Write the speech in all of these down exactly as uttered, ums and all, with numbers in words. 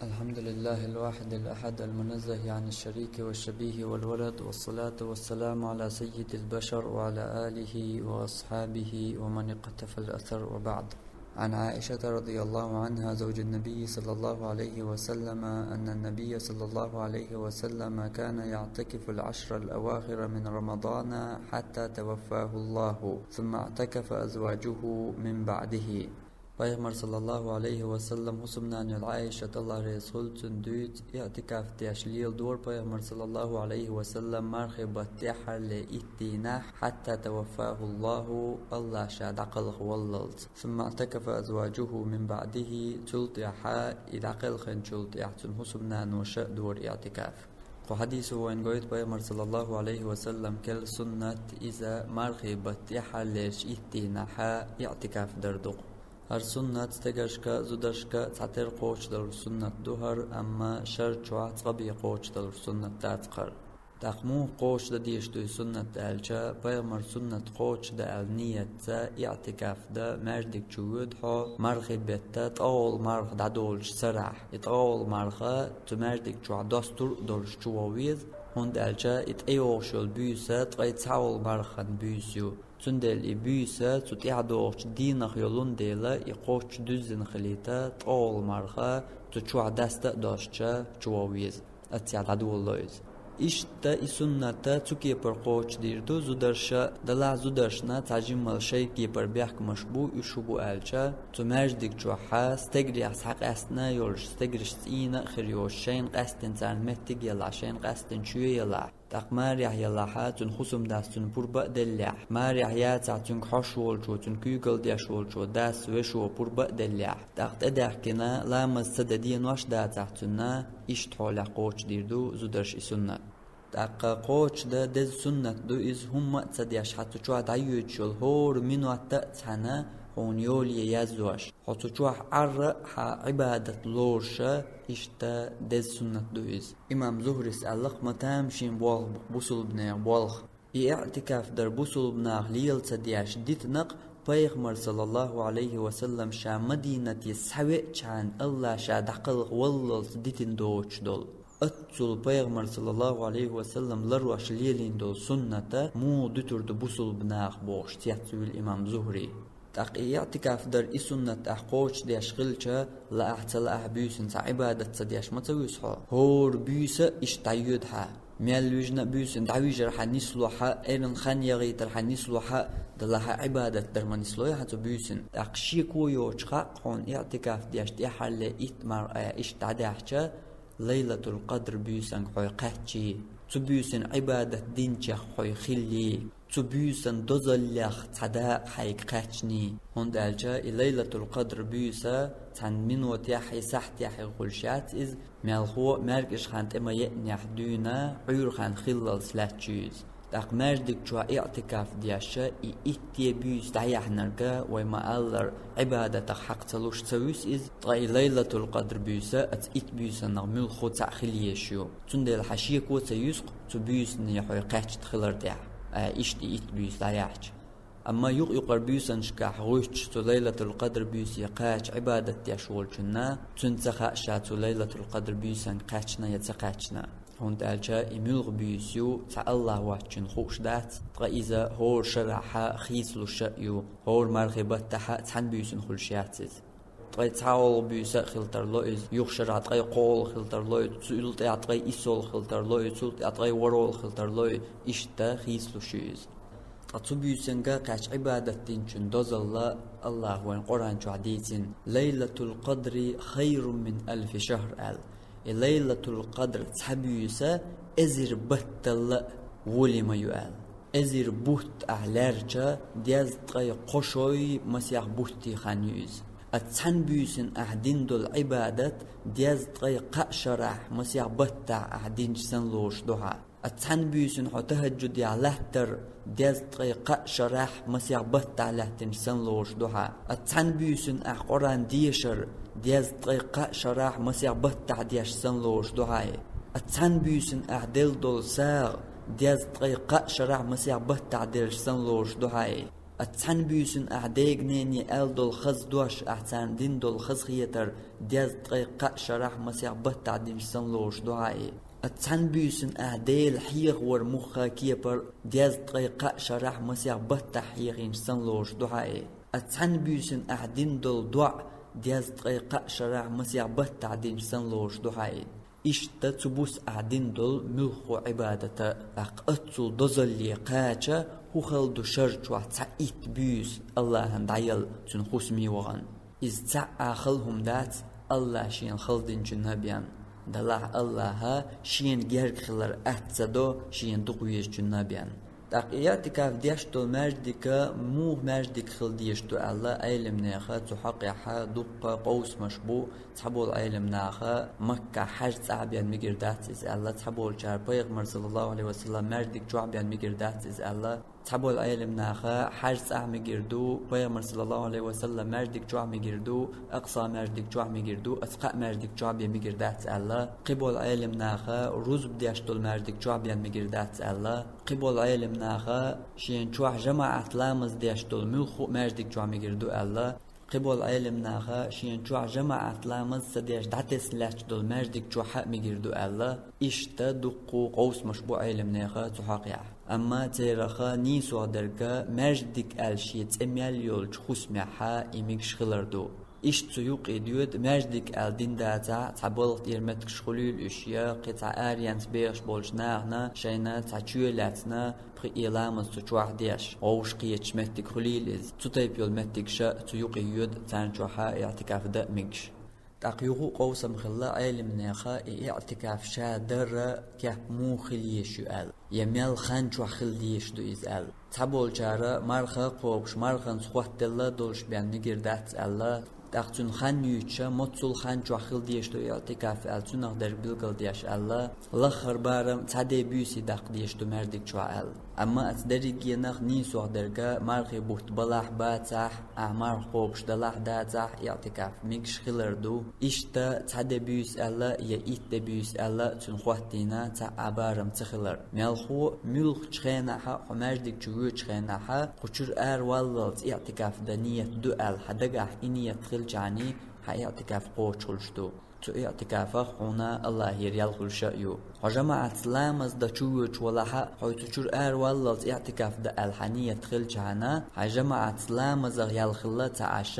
الحمد لله الواحد الأحد المنزه عن الشريك والشبيه والولد، والصلاة والسلام على سيد البشر وعلى آله وأصحابه ومن اقتفى الأثر، وبعد. عن عائشة رضي الله عنها زوج النبي صلى الله عليه وسلم أن النبي صلى الله عليه وسلم كان يعتكف العشر الأواخر من رمضان حتى توفاه الله، ثم اعتكف أزواجه من بعده. Пайхамар, саллаллаху алейхи ва саллам, хӀусамнана йола Ӏайшат, Аллах реза хуьлда цунна, дуьйцу, иӀтикаф деш леладора Пайхамар, саллаллаху алейхи ва саллам, мархий бутт тӀаьххьарле итт дийнахь, хьатта таваффахуллаху, Аллах ша дӀакхалхаваллалц. Сумма иӀтакафа азваджуху мин баъдихи, цул тӀаьхьа, и дӀакхелхинчул тӀаьхьа цуьнан хӀусамнаноша а дора иӀтикаф. Кху хьадисо вайна гойту Пайхамар, саллаллаху алейхи ва саллам, керла суннат, иза мархий бутт тӀаьххьарлерчу итт дийнахьа иӀтикаф дар ду-кх. ХӀара суннат стегаршка а, зударшка а цхьатерра кхочушдалуш суннат ду хӀара, амма шар чохь цкъа бен кхочушдалуш суннат дац-кх хӀара. ТӀаккха муха кхочушдан дезаш ду и суннат аьлча, Пайхамар суннат кхочушдан аьлла нийятца иӀтикаф дан маьждиг чу воьду хьо, мархий бетта ткъа гӀолла марха дӀадолучу сарахь. И ткъа гӀолла марха цу маьждиг чохь достур а долуш чу ван веза, хӀунда аьлча и тӀейогӀуш йолу буьйса ткъе цхьа гӀолла мархана буьйса ю. Цундела и буьйса цу тӀаьхьа догӀучу дийнах йолун дела, и кхоччуш дуьззина хилийта, ткъа гӀолла марха цу чохь даста а достуш чу ван веза. Оццехь дӀадолало иза. Иштта и суннат цу кепара кхочушдийр ду зударша, делахь зударшна цхьа жимма шайн кепара бехкамаш бу, уьш хӀун бу аьлча, цу маьждиг чохь стегарех схьакъаьстина йолуш, стегарш цӀийна а хир йоцуш, шайна къаьстина царна меттиг елахь, шайна къаьстина чоь елахь. ТӀаккха марехь елахь, цуьнан хӀусамдас цунна пурба а деллехь, марехь яцахь, цуьнга хьош волчо, цуьнан куьйгалла деш волчо, дас, вешо пурба а деллехь, тӀаккха тӀедаьхкина, ламаз ца дан денош дацахь цуьнан, иштта хьолехь кхочушдийр ду зударша и суннат. ТӀаккха кхочушдан деза суннат ду иза, хӀумма а ца деш, хьан цу чохь дӀайоьдуш йолу хӀора минот а цхьаьна хьуна йоле язъеш. Хьо цу чохь Ӏарра а хьан Ӏибадат лоруша, иштта деза суннат ду иза. Имам Зухрис аьлла-кх, ма тамашийна болх бу-кх бусулбанех болх. И иӀтикаф дар бусулбанах лела ца деш дитина-кх, Пайхамар, саллаллаху алейхи ва саллам, ша Мадинате схьавеачхьана Аллах ша дӀакхалхаваллалц дитина доцуш долу. Оццул Пайхамар, саллаллаху алейхи ва саллам, ларош лелийна долу сунната муха дуьтур ду бусулбанах бохуш, цецвуьйлу имам Зухри. ТӀаккха и иӀтикаф дар и суннат ахь кхочушдеш хилча, лаахь ца лаахь буьйсанна цхьа Ӏибадат ца деш ма ца вуьсу хьо. ХӀора буьйса иштта дӀайоьду хьан. Мел вижна а буьйсанна дӀавижар хьан нисло хьан, эрна хан ягӀийтар хьан нисло хьан, делахь а Ӏибадат дар ма нисло хьан цу буьйсанна. ТӀаккха шеко йоцуш хаьа хьуна иӀтикаф деш тӀаьххьарле итт марха а иштта дӀадаьхча, Лайлатул-Къадр буьйсанга хьо кхаьччий, цу буьйсанна Ӏибадат динчех хьо хиллий, цу буьйсан дозаллех цхьа дакъа хьайга кхаьчний. ХӀунда аьлча и Лайлатул-Къадр буьйса цхьана минотехь а, сахьтехь а хуьлуш яц иза, мелхо а маьркӀажа хан тӀе ма еънехь дуьйна, Ӏуьйра хан хиллалц лаьтташ ю иза. ТӀаккха маьждиг чохь иӀтикаф деш, и итте буьйса дӀаяьхьнарг, вай ма-аллара, Ӏибадатах хьакха ца луш ца вуьсу иза, ткъа и Лайлатул-Къадр буьйса оцу итт буьйсанах муьлхха цхьаъ хила езаш ю. Цундела хьан шеко а ца юьсу-кх цу буьйсане хьо кхаьчна хилар тӀехь, а, иштта и итт буьйса дӀаяьхьча. Амма юкъ-юкъара буьйсанашкахь гӀуьттуш цу Лайлатул-Къадр буьйсе кхача Ӏибадат деш волчунна, цуьнан ца хаьа ша цу Лайлатул-Къадр буьйсанга кхаьчна я ца кхаьчна. ХӀунда аьлча и муьлха буьйса ю цхьа Аллах воцчунна хууш дац, ткъа иза хӀора шарахь хийцалуш а ю, хӀора мархий баттахь цхьана буьйсанна хуьлуш яц иза. Ткъе цхьа гӀолла буьйса а хила тарло иза, юха шарахь ткъе кхо гӀолла хила тарло иза, цул тӀаьхьа ткъе исс гӀолла хила тарло иза, цул тӀаьхьа ткъе ворхӀ гӀолла хила тарло иза, иштта хийцалуш ю иза. Ткъа цу буьйсанга кхаьча Ӏибадат динчун дозалла Аллах вайн Къуръан чохь дийцина: «Лайлатул-Къадри хайрун мин алфи шахр», – аьлла. И Лайлатул-Къадр цхьа буьйса эзар батталла а волий ма ю аьлла. Эзар бутт ахь лаьрча, дезткъе кхо шой масех буттий хан ю иза. Оцу цхьана буьйсанна ахь дина долу Ӏибадат дезткъе кхаа шарахь масех баттахь ахь динча санна лоруш ду хьан. Оцу цхьана буьйсанна хьо тахӀаджудехь латтар дезткъе кхаа шарахь масех баттахь лаьттинча санна лоруш ду хьан. Оцу цхьана буьйсанна ахь Къуръан дешар дезткъе кхаа шарахь масех баттахь деш санна лоруш ду хьан. Оцу цхьана буьйсанна ахь делла долу сагӀа дезткъе кхаа шарахь масех баттахь делча санна лоруш ду хьан. Ат цхьана буьйсанна ахь дега-нене аьлла долу хаза дош, ахь царна дина долу хазахетар дезткъе кхаа шарахь масех баттахь динчу санна лоруш ду хьан и. Ат цхьана буьйсанна ахь Дела хьехавар муха кепар дезткъе кхаа шарахь масех баттахь хьехийначу санна лоруш ду хьан и. Ат цхьана буьйсанна ахь дина долу доӀа дезткъе кхаа шарахь масех баттахь динчу санна лоруш ду хьан и. Иштта цу буса ахь дина долу муьлххо Ӏибадата, тӀаккха аццул дозалле кхача, хӀун хала ду шар чохь цхьа итт буьйса Аллахьан дӀаелла цуьнан хӀусаме вахана. Иза цхьа а хала хӀума дац, Аллахь шена хала динчунна бен. Делахь Аллахьа шена герга хилар атта ца до шена дукха везачунна бен. ТӀаккха и иӀтикаф деш долу маьждиг муха маьждиг хила дезаш ду аьлла, Ӏеламнеха цу хьокъехь дуккха къовсамаш бу. Цхьаболу Ӏеламнаха Маккахь Хьаьж цӀахь бен мегар дац иза аьлла, цхьаболчара Пайхамар, саллаллаху Ӏалайхи ва саллам, маьждиг чохь бен мегар дац иза аьлла, цхьаболу Ӏеламнаха Хьаьж цӀахь мегар ду, Пайхамар, саллаллаху Ӏалайхи ва саллам, маьждиг чохь мегар ду, Акъса маьждиг чохь мегар ду, аса кхаа маьждиг чохь бен мегар дац аьлла, кхиболу Ӏеламнаха рузба деш долу маьждиг чохь бен мегар дац аьлла, кхиболу Ӏеламнаха шена чохь жамаӀат ламаз деш долу муьлхха а маьждиг чохь мегар ду аьлла, кхиболу Ӏеламнаха шена чохь жамаӀат ламаз ца деш дӀатесна лаьтташ долу маьждиг чохь а мегар ду аьлла, иштта дуккха къовсамаш бу Ӏеламнеха цу хьокъехь. Амма церах нийсох дерг маьждиг аьлла шен цӀе мел йолчу хӀусамехь и мегаш хилар ду. Иштта цу юкъе доьду маьждиг аьлла дина дацахь, цхьа балха тӀера меттигаш хуьлийла уьш, я кхин цхьа аренца бехаш болчу нахана шайна цхьа чоь лаьцна, пхи ламаз цу чохь деш, вовшахкхеташ меттиг хуьлийла иза. Цу тайпа йолу меттигаш а цу юкъе йоьду, царна чохь а иӀтикаф дан а мегаш. ТӀаккха юха а къовсам хилла Ӏеламнеха и иӀтикаф ша дара кеп муха хила езаш ю аьлла, я мел хан чохь хила дезаш ду иза аьлла. Цхьаболчара марха а кхобуш, марханца хоттаделла долуш бен мегар дац аьлла, тӀаккха цуьнан хан юьйцуш, моццул хан чохь хила дезаш ду иӀтикаф аьлла, цунах дерг билгалдеш аьлла, лаххара барам цхьа де буьйсий даккха дезаш ду маьждиг чохь аьлла. Амма аса дерригенах нийсох дерг мархи бутт балахь а, бацахь а, ахь марха кхобуш далахь а, дацахь а, иӀтикаф мегаш хилар ду. Иштта цхьа де буьйса аьлла я итт де буьйса аьлла цуьнан хоттийна цхьа а барам ца хилар. Мелхо а, муьлххачу хенахь а, хьо маьждиг чу воьдучу хенахь а, кху чуьра араваллалц иӀтикаф дан ният ду аьлла хьан дагахь и ният хилчахьана, хьан иӀтикаф кхочуш хуьлуш ду. Цу иӀтикафах хьуна Аллахьера ял хуьлуш а ю. Хьо жамаӀатца ламаз дан чу воьдуш валахь а, хьо цу чуьра араваллалц иӀтикаф дан аьлла хьан ният хилчахьана, хьайн жамаӀатца ламазах ял хилла ца Ӏаш,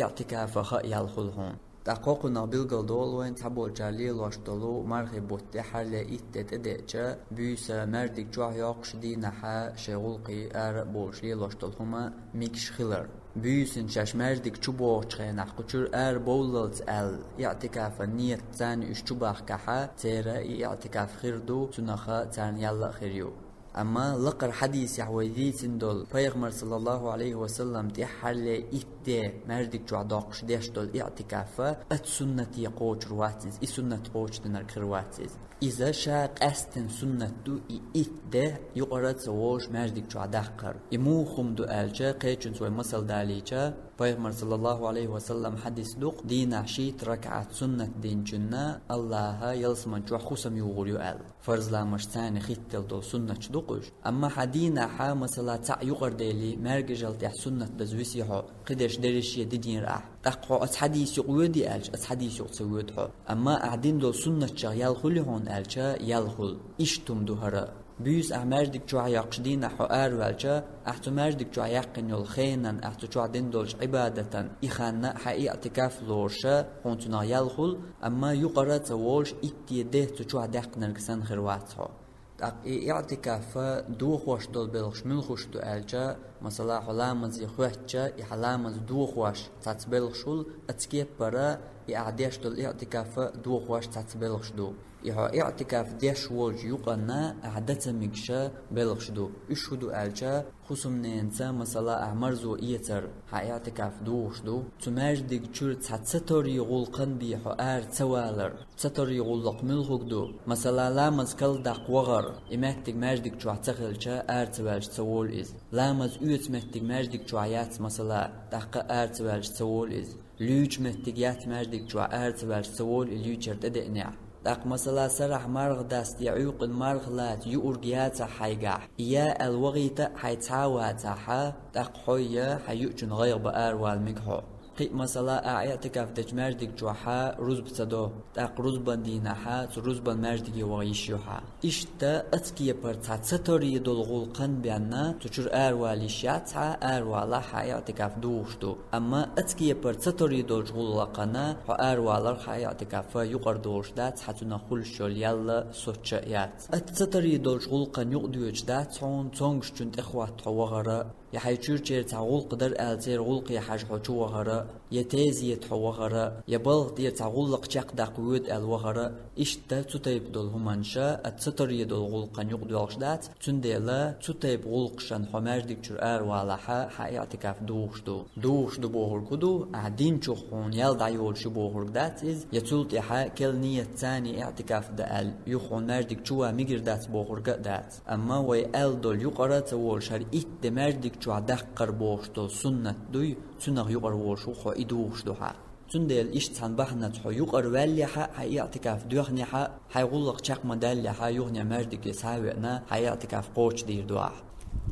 иӀтикафах а ял хуьлу хьуна. ТӀаккха кхунах билгалдолу вайна цхьаболчара лелош долу мархи бутт тӀаьххьарле итт де тӀедеъча, буьйса маьждиг чохь йоккхуш дийнахь а шайн гӀуллакхе ара а болуш лелош долу хӀума мегаш хилар. Буьйсанна шаьш маьждиг чу богӀучу хенахь кху чуьра арабовллалц аьлла, иӀтикафан ният царна уьш чу бахкахь, церан и иӀтикаф хир ду, цунах царна ял а хир ю. Амма лакхара хьадисехь вай дийцина долу, Пайхамар, саллаллаху Ӏалайхи ва саллам, тӀаьххьарле итт де маьждиг чохь доккхуш деш долу иӀтикаф ат суннате кхочур вац иза, и суннат кхочушдинарг хир вац иза. Иза ша къаьсттина суннат ду, и итт де юкъара а ца волуш маьждиг чохь даккхар. И муха хӀума ду аьлча, кхечуьнца вай масал далийча, Пайхамар, саллаллаху Ӏалайхи ва саллам, хьадис ду-кх, дийнахь шийтта ракаӀат суннат динчунна Аллахьа ялсаман чохь хӀусам югӀур ю аьлла. Фарз ламазашца хӀиттаделла долу суннаташ ду-кх уьш. Амма хьан дийнахь, масала, цхьаъ юкъара делий, маьркӀажалла тӀехь суннат даза висий хьо, кхидерш дерриш а динера ахь. ТӀаккха хьо оцу хьадиса юкъа воьдий аьлча, оцу хьадиса юкъа ца воьду хьо. Амма ахь дина долу суннаташах ял хуьлий хьуна аьлча, ял хуьлу. Иштта хӀума ду хӀара. Буьйса ахь маьждиг чохь йоккхуш дийнахь хьо араваьлча, ахь цу маьждиг чохь яьккхина йолу хенан, ахь цу чохь дина долчу Ӏибадатан и хан хьан иӀтикаф лоруш, хьуна цунах ял хуьлу, амма юкъара а ца волуш, итт де цу чохь даьккхинарг санна хир вац хьо. ТӀаккха и иӀтикаф дохош долу белхаш муьлхаш ду аьлча, масала, хьо ламазе хоьттича, и хьан ламаз дохош цхьацца белхаш хуьлу, оцу кеппара и ахь деш долу иӀтикаф дохош цхьацца белхаш ду. И хьо иӀтикаф деш волчу юкъанна ахь дан ца мегаш белхаш ду. Уьш хӀун ду аьлча, хӀусамненаца, масала, ахь марзо эцар хьан иӀтикаф дохуш ду. Цу маьждиг чуьра цхьа ца торри гӀуллакхан бен хьо ара ца валар. Ца торри гӀуллакх муьлхарг ду? Масала, ламаз карладаккха вахар, и меттиг маьждиг чохь ца хилча, ара ца ваьлча ца волу иза. Ламаз оьцу меттиг маьждиг чохь яц, масала, тӀаккха ара ца ваьлча ца волу иза. Луьйчу меттиг яц маьждиг чохь, ара ца ваьлча ца волу и луьйчуьра тӀедеънехь. ТӀаккха, масала, сарахь марха даста я Ӏуьйкъана марха лаца юург яцахь хьайгахь, я аьлла вахийта а хьай цхьа а вацахь, тӀаккха хьо я хьай юучун гӀайгӀа бан аравала мега хьо. Кхин а, масала, ахь иӀтикаф дечу маьждиг чохь рузба ца до, тӀаккха рузбан дийнахь цу рузбан маьждиге ваха йиш ю хьан. Иштта оцу кепара цхьа ца торе долу гӀуллакх бен, цу чуьра аравала йиш яц хьан, аравалахь хьан иӀтикаф духуш ду. Амма оцу кепара ца торе долчу гӀуллакхана хьо араваларх хьан иӀтикаф юкъара долуш дац хьан, цунах хуьлуш йолу ял соцуш а яц. Оцу ца торе долчу гӀуллакхана юкъадоьдуш дац хьуна цомгушчунна тӀехӀотта хьо вахара, я хьайн чуьрчеран цхьа гӀуллакх дара аьлла, церан гӀуллакхе хьажа хьо чу вахара, я тезета хьо вахара, я балха тӀера цхьа гӀуллакх чекхдаккха воьду аьлла вахара, иштта цу тайпа долу хӀуманаш оцу ца торе долу гӀуллакхана юкъадоьлхуш дац, цундела цу тайпа гӀуллакхашна хьо маьждиг чуьра аравалахь хьан иӀтикаф духуш ду. Духуш ду бохург хӀун ду, ахь динчух хьуна ял дӀайолуш ю бохург дац иза, я цул тӀаьхьа керла ниятца иӀтикаф дан аьлла, юха хьуна маьждиг чу ван мегар дац бохург а дац. Амма вай аьлла долу юкъара ца волуш, хӀара итт де маьждиг чохь даккхар бохуш долу суннат дуй, цунах юкъара волуш ву хьо, и духуш ду хьан. Цундела иштта цхьана бахьанаца хьо юкъара ваьллехь а, хьан иӀтикаф доьхнехь а, хьайн гӀуллакх чекх ма даьллехь а, юханехь маьждиге схьа а веана, хьан иӀтикаф кхочушдийр ду ахь.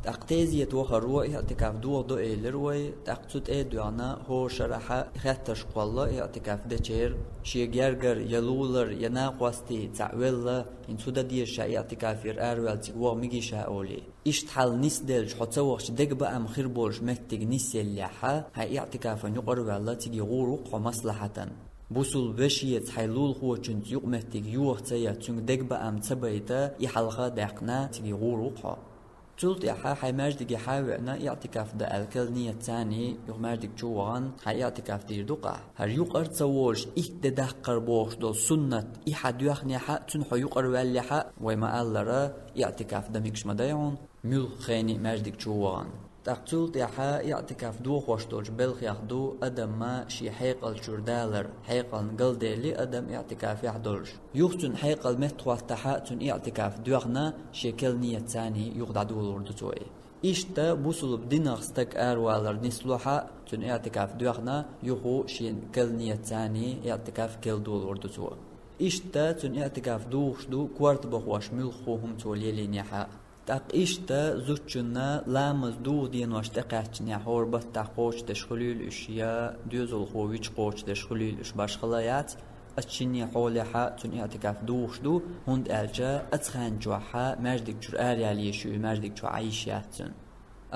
ТӀаккха тезета вахаро иӀтикаф дохадо элира вай, тӀаккха цу тӀе а доьгӀна, хӀора шарахь хеттарш кхолло иӀтикаф дечеран, шен гергара я лулара, я накъостий цхьаъ велла, хӀинца хӀун дан деза ша, иӀтикафера араваьлла цига ваха мегий ша олий. Иштта хьал нисделча, хьо ца вахча дегабаам хир болуш меттиг нисъеллехь, хьан иӀтикафан юкъара а ваьлла, цига гӀур ву-кх хьо маслахьатан. Бусулба вешеца хьайн лулахочуьнца юкъаметтиг йоха ца ян, цуьнга дегабаам ца байта, и хьалха а даьккхина, цига гӀур ву-кх хьо. Цул тӀаьхьа хьайн маьждиге схьа а веана, иӀтикаф дан аьлла керла ниятца юха маьждиг чу а вахана, хьан иӀтикаф дийр ду-кх ахь. ХӀара юкъара ца волуш итт де даккхар бохуш долу суннат, и хьан доьхнехь а, цуьнан хьо юкъара ваьллехь а, вай ма-аллара, иӀтикаф дан мегаш ма дай хьуна, муьлхха хене а маьждиг чу а вахана. ТӀаккха цул тӀаьхьа иӀтикаф дохош долчу белхех ду адаман шен хьекъал чуьра далар, хьекъална галдели адам иӀтикафехь долуш. Юха цуьнан хьекъал меттахӀоттахь а, цуьнан иӀтикаф доьхна, шен керла ниятца юха дӀадолор ду цо и. Иштта бусулба динах стаг аравалар нисло хьа, цуьнан иӀтикаф доьхна, юха шен керла ниятца иӀтикаф керла долор ду цо. Иштта цуьнан иӀтикаф духуш ду, корта бахош муьлхха хӀума цо лелийнехь а. ТӀаккха иштта зудчунна ламаз дугӀу денош тӀекхаьчнехь, хӀора баттахь кхочушдеш хуьлийла уьш я доьзалхо вича кхочушдеш хуьлийла уьш, башхалла яц, оцу шинне хьолехь а цуьнан иӀтикаф духуш ду, хӀунда аьлча оцу хенчохь маьждиг чуьра араяла йиш ю, и маьждиг чохь Ӏан йиш яц цуьнан.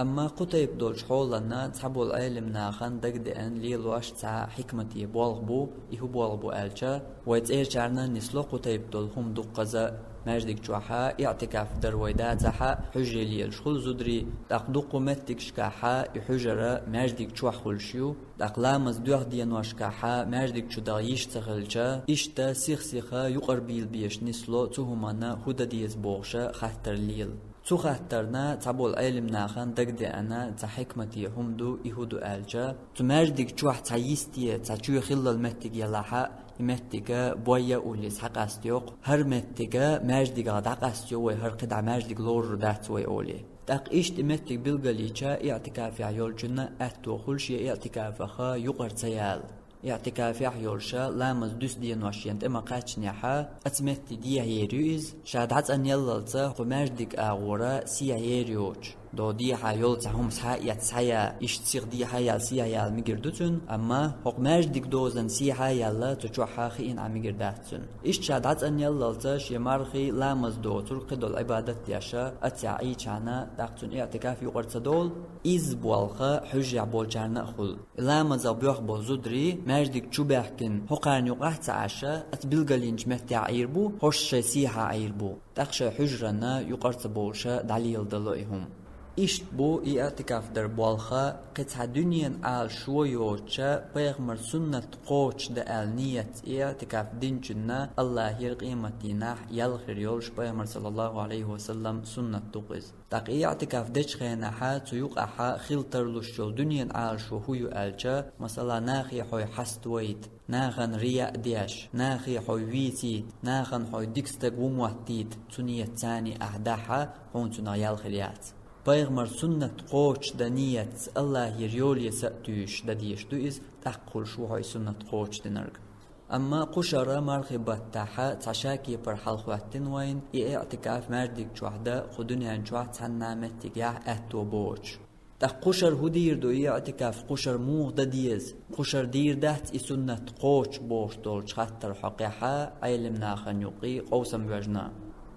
Амма кху тайпа долчу хьоланна цхьаболу Ӏелам нахана дагадеана лелош цхьа хьикмате болх бу, и хӀун болх бу аьлча, вай цӀерачарна нисло кху тайпа долу хӀума дуккхаза. Маьждиг чохь иӀтикаф дар вай дацахь а, хьуьжаре лелаш хуьлу зударий, тӀаккха дуккха меттигашкахь и хьуьжара маьждиг чохь хуьлуш ю, тӀаккха ламаз доьху деношкахь маьждиг чу даха йиш ца хилча, иштта сих-сиха юкъара бийлабеш нисло цу хӀуманна хӀун дан деза бохуша хаттар лела. Цу хаттарна цхьаболу Ӏелам нахана дагадеана цхьа хьикмате хӀума ду, и хӀун ду аьлча, цу маьждиг чохь цхьа йисте, цхьа чоь хиллал меттиг елахь а, и меттига бой а уллий схьакъастайо-кх, хӀара меттига маьждигах дӀакъастайо вай, хӀара кхидӀа маьждиг лорур дац вай олий. ТӀаккха иштта и меттиг билгалйича, иӀтикафехь йолчунна аьтто хуьлу шен иӀтикафах юкъара ца яла. ИӀтикафехь йолуша ламаз дуьсу денош шена тӀе ма-кхаьчнехь, оцу метте дехьа ер ю иза, ша дӀацӀанъяллалца кху маьждиг агӀора сехьа ер йоцуш. До дехьа йолу цхьа хӀума схьа а эцна схьаяла, иштта сиха дехьа а яьлла, сехьа яла мегар ду цуьнан, амма хӀокху маьждиг дозанна сехьа а яьлла, цу чохь хиъна Ӏан мегар дац цуьнан. Иштта ша дӀацӀанъяллалца шен мархий, ламаз доцург, кхидолу Ӏибадат деш, оццехь Ӏийчхьана, тӀаккха цуьнан иӀтикаф юкъара ца долу, изза болх хьуьжарехь болчарна а хуьлу. И ламазах боьхна болу зударий, маьждиг чу баьхкина, хӀокхарна юкъахь а ца Ӏаш, оцу билгалйинчу меттехь Ӏийр бу, хӀорш шайн сехьа Ӏийр бу. ТӀаккха шайн хьуьжаранна юкъара ца бовлуш, дӀалеладало и хӀума. Иштта бу и иӀтикаф дар болх, кхин цхьа дуьненан Ӏалашо йоцуш, пайхамаран суннат кхочушдан аьлла ниятца иӀтикаф динчунна АллахӀера къематдийнахь ял хир йолуш, пайхамаран, саллаллаху Ӏалайхи ва саллам, суннат ду-кх иза. ТӀаккха иӀтикаф дечу хенахь цу юкъахь хила тарлуш йолу дуьненан Ӏалашо хӀун ю аьлча, масала, нахе хьо хьаставайта, нахана рияъ деш, нахе хьо вийцийта, нахана хьо дика стаг ву моттийта, цу ниятца ахь дахь, хьуна цунах ял хир яц. Пайхамаран суннат кхочушдан ниятца АллахӀера йоле са а туьйсуш дан дезаш ду иза, тӀаккха хуьлуш ву хьо и суннат кхочушдинарг. Амма кхушара мархи баттахьа цхьа шакепар хьалхоттина вайн, и иӀтикаф маьждиг чохь да кху дуьнен чохь цхьанна меттигехь аьтто боцуш. ТӀаккха кхушара хӀун дийр ду, и иӀтикаф кхушара муха дан деза? Кхушара дийр дац и суннат кхочуш бохуш долчу хаттар хьокъехьа Ӏелимнахана юккъе къовсам вежна.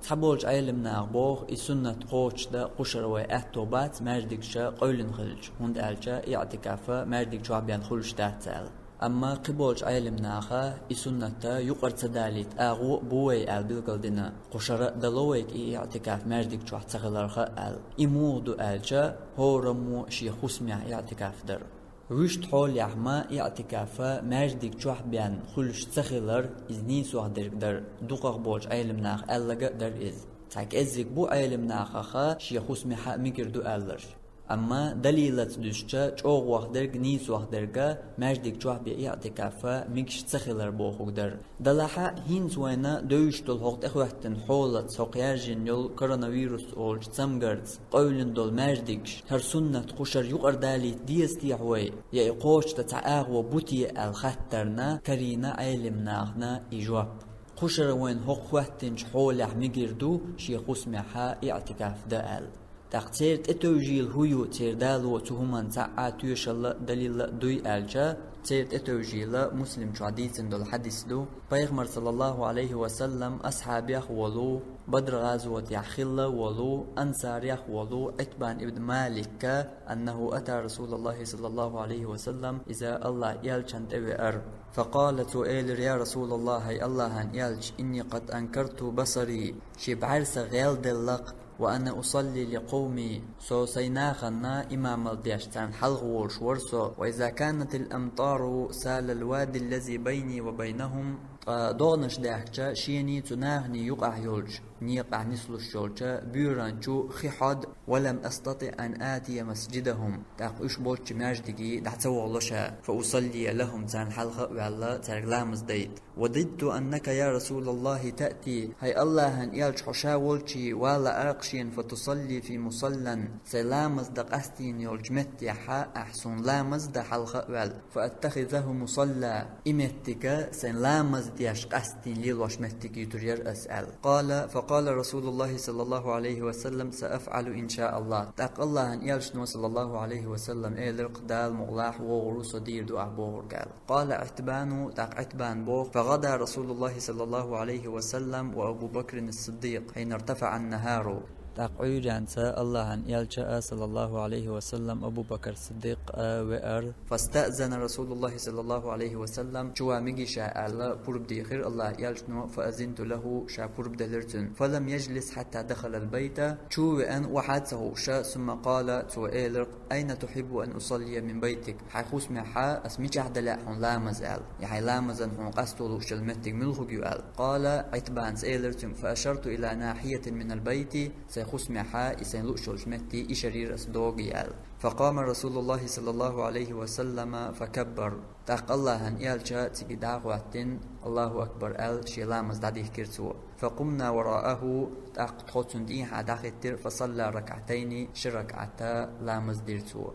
Цхьаболчу Ӏелимнаха боху, и суннат кхочуш дан кхушара вай аьтто бац маьждигаш къевлина хилча, хӀунда аьлча иӀтикафа маьждиг чохь бен хуьлуш дац аьлла. Амма кхиболчу Ӏелимнаха и суннат юкъара ца далийта агӀо а бу вай аьлла билгалдина, кхушара а дало вайга и иӀтикаф маьждиг чохь ца хиларха аьлла. И муха ду аьлча, хӀораммо шен хӀусамехь иӀтикаф дар. Вуьшта хьолехь ма иӀтикафа маьждиг чохь бен хуьлуш ца хилар, иза нийсох дерг дара, дукхах болчу Ӏелимнаха аьлларг а дара иза. Цхьа кӀеззиг бу Ӏелимнахаха шен хӀусамехьа мегар ду аьлларш. Амма далилаца дуьстича, чӀогӀох дерг, нийсох дерг маьждиг чохь бен иӀтикафа мегаш ца хилар бохург дара. Делахь а, хӀинца вайна девзаш долу хӀокху тӀехӀоьттина хьолаца, хӀокху яьржина йолу коронавирус олучу цамгарца къевлина долу маьждигаш, хӀара суннат кхушара юкъара далийта деза техьа вай, я и кхочуш дан цхьа агӀо бу те аьлла хаттарна карийна Ӏелимнахана и жоп. Кхушара вайн хӀокху хӀоьттинчу хьолехь мегар ду шен хӀусамехьа иӀтикаф дан аьлла. ТӀаккха церан тӀетевжийла хӀун ю, церан дало цу хӀуманна цхьа а тоьшалла а, далилла а дуй аьлча, церан тӀетевжийла Муслим чохь дийцина долу хьадис ду. Пайхамар, саллаллаху Ӏалайхи ва саллам, асхьабех а волу, Бадр гӀазотехь хилла а волу, ансарех а волу Ӏитбан ибн Малика, أنه أتى رسول الله صلى الله عليه وسلم, иза АллахӀан элчанна тӀе веара. فقال, цо элира: يا رسول الله, хӀай АллахӀан элча, إني قد أنكرت بصري, шен бӀаьрса гӀелделла-кх, وأنا أصلي لقومي, со сайн нахана имамалла деш царна хьалха волуш вара со, وإذا كانت الأمطار سال الوادي الذي بيني وبينهم, ткъа догӀанаш даьхкича, шений цу наханий юкъахь йолчу некъахь нислуш йолчу буьйранна чу хи хьода, ولم أستطع أن آتي مسجدهم, тӀаккха уьш болчу маьждиге дӀа ца вахало ша, فأصلي لهم, царна хьалха а ваьлла, цаьрга ламаз дайта. وددت أنك يا رسول الله تأتي, хӀай АллахӀан элча, хьо ша волчу валалахь шена, فتصلي في مصلى, сайн ламаз дан къастийна йолчу меттехьа ахь суна ламаз дан хьалха а ваьлла, فأتخذه مصلى, и меттиг сайн ламаз деш къастийна лелош меттиг юьтур яра ас аьлла. قال, فقال رسول الله صلى الله عليه وسلم: سأفعل إن شاء الله. ТӀаккха АллахӀан элчано, саллаллаху Ӏалайхи ва саллам, элира-кх: Дала мукъалахь, вогӀур ву со, дийр ду ахь бохург аьлла. قال عتبان, тӀаккха Ӏитбана боху: فغدا رسول الله صلى الله عليه وسلم وأبو بكر الصديق حين ارتفع النهار. ТӀаккха Ӏуьйранца АллахӀан элча а, саллаллаху Ӏалайхи ва саллам, Абу Бакр Сиддикъ а веара. فاستأذن رسول الله صلى الله عليه وسلم, чу ван мегий ша аьлла, пурба дийхира АллахӀан элчано, فأذنت له, ша пурба делира цуьнан. فلم يجلس حتى دخل البيت, чу веана охьа а ца хууш, ثم قال, цо элира: أين تحب أن أصلي من بيتك؟ Хьайн хӀусамехьа ас мичахь дан лаьа хьуна ламаз аьлла. Я хьайн ламазан хьуна къасто лууш йолу меттиг муьлхарг ю аьлла. قال, Ӏитбанца элира цуьнга: فأشرت إلى ناحية من البيت, сайн хӀусамехьа и сайн лууш йолчу метте ишар йира ас догий аьлла. فقام رسول الله صلى الله عليه وسلم فكبر. ТӀаккха АллахӀан элча цига дӀа а хӀоттина, Аллаху акбар аьлла, шен ламаз дӀадихкира цо. فقمنا وراءه, тӀаккха тхо цунна тӀехьа дӀахӀиттира, فصلى ركعتين, ши ракаӀат ламаз дира цо.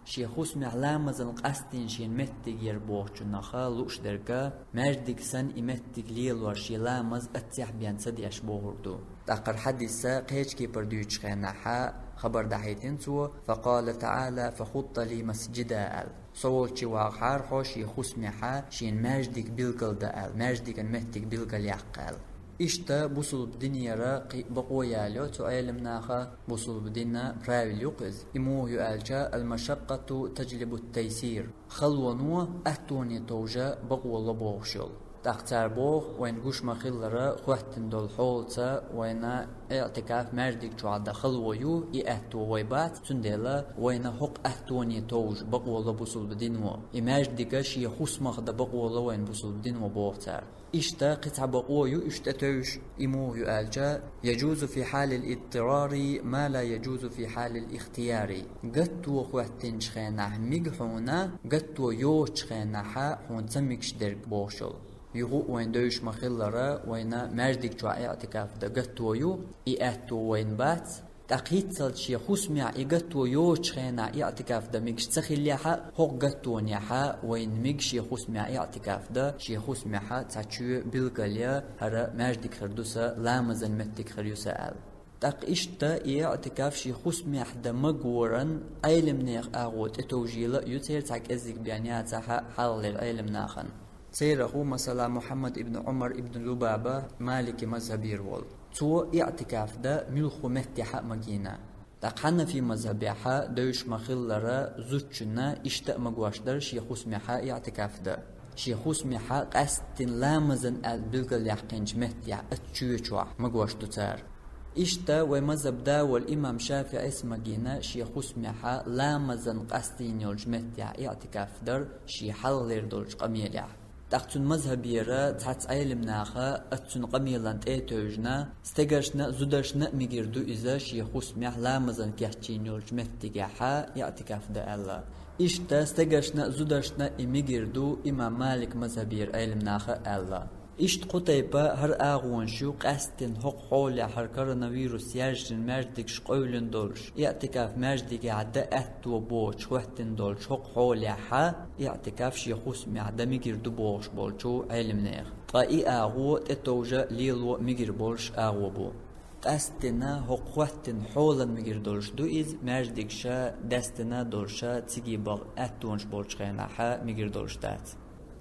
Шен хӀусамехь ламазан къастийна шен меттиг яр бохучунах лууш дерг, маьждиг санна и меттиг лелор шен ламаз оццехь бен ца деш бохург ду. ТӀаккха хьадис кхечу кепара дуьйцучу хенахь хабар дӀахьийтина цо: فقال تعالى: فخط لي مسجدا, аьлла. Со волчу вагӀахьара хьо шен хӀусамехьа шена маьждиг билгал дан аьлла, маьждиган меттиг билгал яккха аьлла. Иштта бусулба динера кхин а бакъо ялайо цу Ӏелимнаха, бусулба динан правил ю-кх иза. И муха ю аьлча: المشقة تجلب التيسير. Халоно аттоне товжа бакъо ло бохуш йолу. ТӀаккха цара боху, вайн гуш ма-хиллара, хӀоьттина долу хьолаца вайна иӀтикаф маьждиг чохь дан хало ю, и аьтто вай бац, цундела вайна хӀокху аттоне товжа бакъо ло бусулба дино. И маьждига шен хӀусамах дан бакъо ло вайн бусулба дино боху цара. Иштта кхин цхьа бакъо ю уьш тӀетевжа, и муха ю аьлча: يجوز في حال الاضطرار ما لا يجوز في حال الاختيار. Гатто хӀоьттинчу хенахь мега хьуна, гатто йоцучу хенахьа хьуна ца мегаш дерг бохуш йолу. Юха а вайн девзаш ма-хиллара, вайна маьждиг чохь иӀтикаф дан гатто ю, и аьтто вайн бац, ТӀаккха хӀинццалц шен хӀусамехь и гатто йоцучу хенахь иӀтикаф дан мегаш ца хиллехь а, хӀокху гаттонехь а вайна мега шен хӀусамехь иӀтикаф дан, шен хӀусамехь цхьа чоь билгал ян, хӀара маьждиг хир ду сан, ламазан меттиг хир ю сан аьлла. ТӀаккха иштта и иӀтикаф шен хӀусамехь дан магоран Ӏеламнехан агӀо тӀетовжийла а ю, церан цхьа кӀеззиг бен яцахь а хьалхалера Ӏеламнахана. Церах ву, масала, Мухьаммад ибн Ӏумар ибн Лубаба, Малики мазхабера волу. Цо иӀтикаф дан муьлхха меттехь а магийна. ТӀаккха Хьанафи мазхабехь а девзаш ма-хиллара, зудчунна иштта а магош дара шен хӀусамехь иӀтикаф дан. Шен хӀусамехь къаьсттина ламазан аьлла билгалъяьккхинчу меттехь, оцу чоь чохь магош ду цара. Иштта вайн мазхабан да волу имам ШафиӀис магийна шен хӀусамехь ламазан къастийна йолчу меттехь иӀтикаф дар шен хьалхалера долчу къамелехь. ТӀаккха цуьнан мазхабера цхьацца Ӏеламнаха оцу цуьнан къамелан тӀе а тевжина, стегаршна а, зударшна а мегар ду иза шен хӀусамехь ламазан кечйина йолчу меттигехь иӀтикаф дан аьлла. Иштта стегаршна а, зударшна а и мегар ду имам Малик мазхабера Ӏеламнаха а аьлла. Иштта кху тайпа хӀара агӀонаш ю, къаьсттина хӀокху хьолехь, хӀара коронавирус яьржина маьждигаш къевлина долуш, иӀтикаф маьждигехь дан аьтто боцуш хӀоьттина долчу хӀокху хьолехь иӀтикаф шен хӀусамехь дан мегар ду бохуш болчу Ӏеламнехан. Ткъа и агӀо тӀетовжа, лело мегар болуш агӀо бу. Къаьсттина хӀокху хӀоьттина хьолан мегар долуш ду иза, маьждигаш даьстина долуш, цига баха аьттонаш болчу хенахь мегар долуш дац.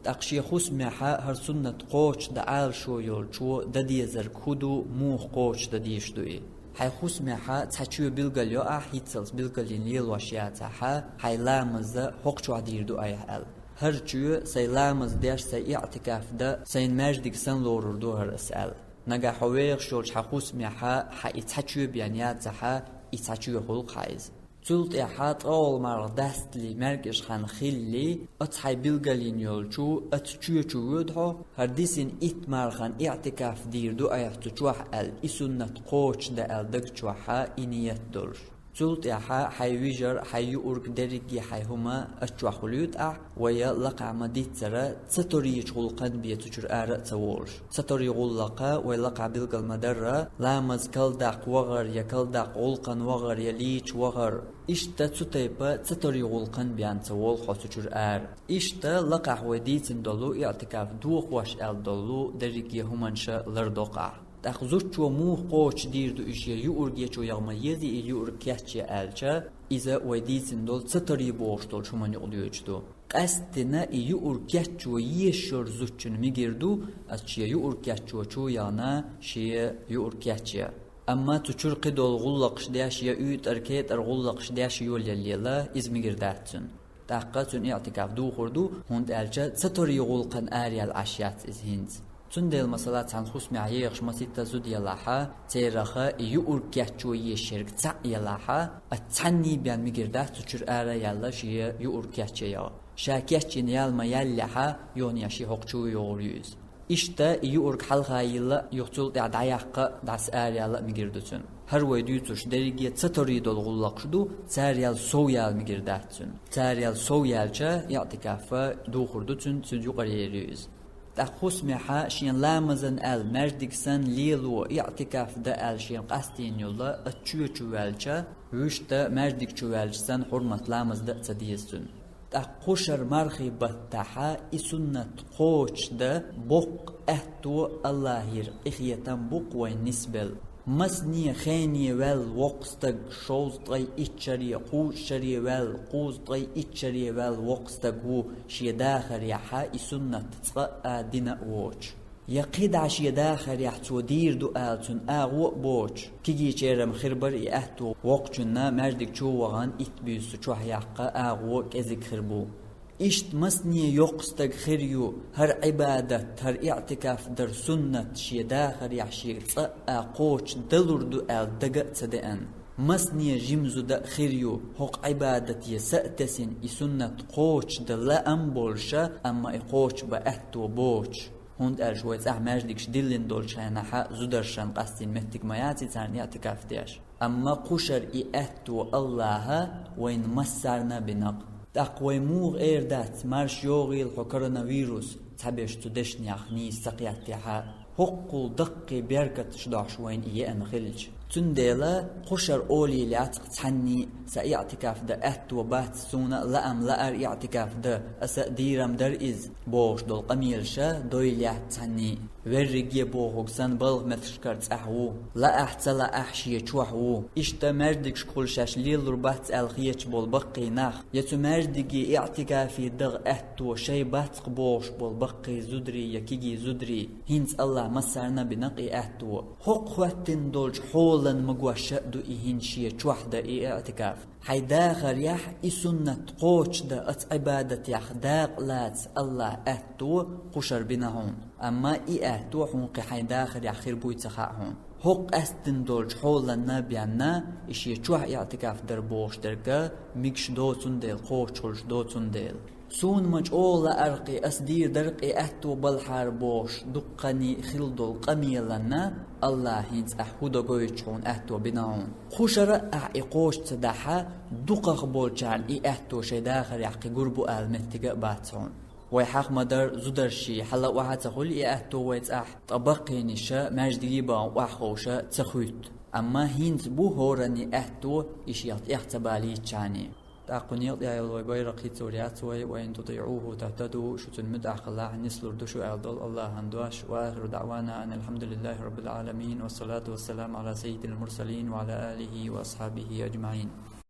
ТӀаккха шен хӀусамехь хӀара суннат кхочуш дан Ӏалашо йолчо дан дезарг хӀун ду, муха кхочуш дан дезаш ду и? Хьайн хӀусамехь цхьа чоь билгал йо ахь, хӀинццалц билгалйина лелош яцахь а, хьайн ламаз хӀокху чохь дийр ду айхьа аьлла. ХӀара чоь сайн ламаз деш, сайн иӀтикаф дан, сайна маьждиг санна лорур ду хӀара ас аьлла. Нагахь хьо вехаш йолчу хьан хӀусамехь хьан и цхьа чоь бен яцахь а, и цхьа чоь хуьлу-кх хьан иза. Цул тӀаьхьа ткъе ялх марха дастале маьркӀажа хан хилале, оцу хьайн билгалйина йолчу оцу чоь чу воьду хьо, хӀара дисина итт марха хан иӀтикаф дийр ду айхьа цу чохь аьлла, и суннат кхочуш дан аьлла даг чохь и ният долуш. Цул тӀаьхьа хьайн вижар, хьайн юург, дерриге хьайн хӀума оцу чохь хуьлуьйту ахь, вай лакхахь ма-дийццара, ца торийчу гӀуллакхан бен цу чуьра ара а ца волуш. Ца торий гӀуллакх вай лакхахь билгал ма-дарра, ламаз калдаккха вахар я калдаккха гӀуллакхан вахар я лийча вахар. Иштта цу тайпа ца торий гӀуллакхан бен ца волу хьо цу чуьра ара. Иштта лакхахь вай дийцина долу иӀтикаф дохош аьлла долу дерриге хӀуманаш лардо-кх ахь. ТӀаккха зудчо муха кхочуш дийр ду и шен юург ечо яха ма-еззара, и юург кечъян аьлча, иза вай дийцина долу ца торий бохуш долчу хӀуманна юкъа доьдуш ду. Къаьсттина и юург кечъян езаш йолчу зудчунна мегар ду, ас шен юург кечъян чу яхана шен юург кечъян. Амма цу чуьра кхидолу гӀуллакхаш деш я уьйтӀар-кетӀар гӀуллакхаш деш йолаелла, иза мегар дац цуьнан. ТӀаккха цуьнан иӀтикаф духур ду, хӀунда аьлча ца торий гӀуллакхан араяьлла Ӏаш яц иза хӀинца. Цундела, масала, цхьана хӀусамехь ехаш масийтта зуда елахь а, церах и юург кечъян езаш ерг цхьаъ елахь а, ас цхьанний бен мегар дац цу чуьра ара а яьлла шен юург кечъян яха. Ша кечйина ял ма-яллехь а, юха шен хӀокху чу йогӀур ю иза. Иштта и юург хьалха йилла а, юха цул тӀаьхьа дӀаяккха а, дӀаса араяла а мегар ду цуьнан. ХӀара вай дуьйцурш дерриге ца торий долу гӀуллакхаш ду, цараял сов яла мегар дац цуьнан. Цараял сов яьлча, иӀтикаф духур ду цуьнан, цуьнан юкъара ер ю иза. ТӀаккха хӀусамехь шен ламазан аьлла маьждиг санна лело, иӀтикаф дан аьлла шена къастийна йолу, оцу чоь чу ваьлча, вуьшта маьждиг чу ваьлча санна хьурмат ламаз дан а ца деза цуьнан. ТӀаккха кхушара мархий баттахь и суннат кхочуш дан боккха аьтто Аллахьера къинхетам бу-кх вайна нисбелла. Масане хене ваьлла воккха стаг, шовзткъе итт шаре, кхузткъа шаре ваьлла, кхузткъе итт шаре ваьлла воккха стаг ву шен дахарехь и суннат цкъа а дина а воцуш. Я кхидӀа шен дахарехь цо дийр ду ала цуьнан агӀо а боцуш, кегийчеран хир бара и аьтто, воккхачунна маьждиг чу а вахана итт буьйса чохь яккха агӀо кӀезиг хир бу. Иштта масане йоккха стаг хир ю, хӀара Ӏибадат, хӀара иӀтикаф дар суннат шен дахарехь шега цкъа а кхочуш далур ду аьлла дага а ца деана. Масане жима зуда а хир ю, хӀокху Ӏибадате са а тесина, и суннат кхочуш дан лаам болуша, амма и кхочуш бан аьтто боцуш. ХӀунда аьлча вай цӀахь маьждигаш диллина долчу хенахь зударшна къастийна меттиг ма яций царна иӀтикаф деш. Амма кхушара и аьтто Аллаха вайна массарна а бина-кх. ТӀаккха вай муха эр дац, марша йогӀийла хьо коронавирус, цхьаберш цу дешнех нийса ца кхеттехь а, хӀоккхул даккхий беркаташ дохьуш вайна и еана хилча. Цундела кхушара олий лаьцкъ цхьанний са иӀтикаф дан аьтто бац, суна а лаам лаар иӀтикаф дан, аса а дийрам дар иза, бохуш долу къамелаша дой лаьтта цхьанний. Верриге бохург санна балха метташкара цӀахь ву, лаахь ца лаахь шен чохь ву. Иштта маьждигашкахула шаьш лелалур бац аьлла хеташ болу баккхий нах, я цу маьждиге иӀтикафе даха аьтто шайн бац-кх бохуш болу баккхий зударий я кегий зударий, хӀинца Аллахь массарна а бина-кх и аьтто. ХӀокху хӀоьттина долчу хьолан магош а ду и хӀинца шен чохь дан и иӀтикаф. Хьайн дахарехь и суннат кхочушдан, оцу Ӏибадатех дакъа лаца Аллахь аьтто кхушара бина хьуна. Амма и аьтто хьуна кхин хьайн дахарехь хир буй ца хаьа хьуна. ХӀокху къаьсттина долчу хьоланна а бенна, и шен чохь иӀтикаф дар бохуш дерг а мегаш доцун дела, кхочушхуьлуш доцун дела. Суна ма чӀогӀа лаара-кх и, ас дийр дара-кх и аьтто балхьара бохуш, дуккха а хилла долу къамеланна Аллахь хӀинца ахь хӀун дан гойтуш хьуна аьтто бина хьуна. Кхушара а ахь и кхочуш ца дахь, дукхах болчарна и аьтто шайн дахарехь кхин гур бу ала меттиг а бац хьуна. Вай хьаха ма-дарра, зударшший, хьала охьа а ца хуьлу и аьтто вай цӀахь, ткъа баккхийнаша маьждиге а бахана охьаховша ца хуьтту. Амма хӀинца бу хӀоранна и аьтто, и шех тӀех ца балийтачарний. ТӀаккха кху некъа тӀехь йолу вай байракх хӀинца цуьнан яц вай: «وإن تطيعوه تهتدوا», шу цуьнан муьтӀахь хилахь, нислур ду шу аьлла долу Аллахьан дош. وآخر دعوانا أن الحمد لله رب العالمين، والصلاة والسلام على سيد المرسلين وعلى آله وأصحابه أجمعين.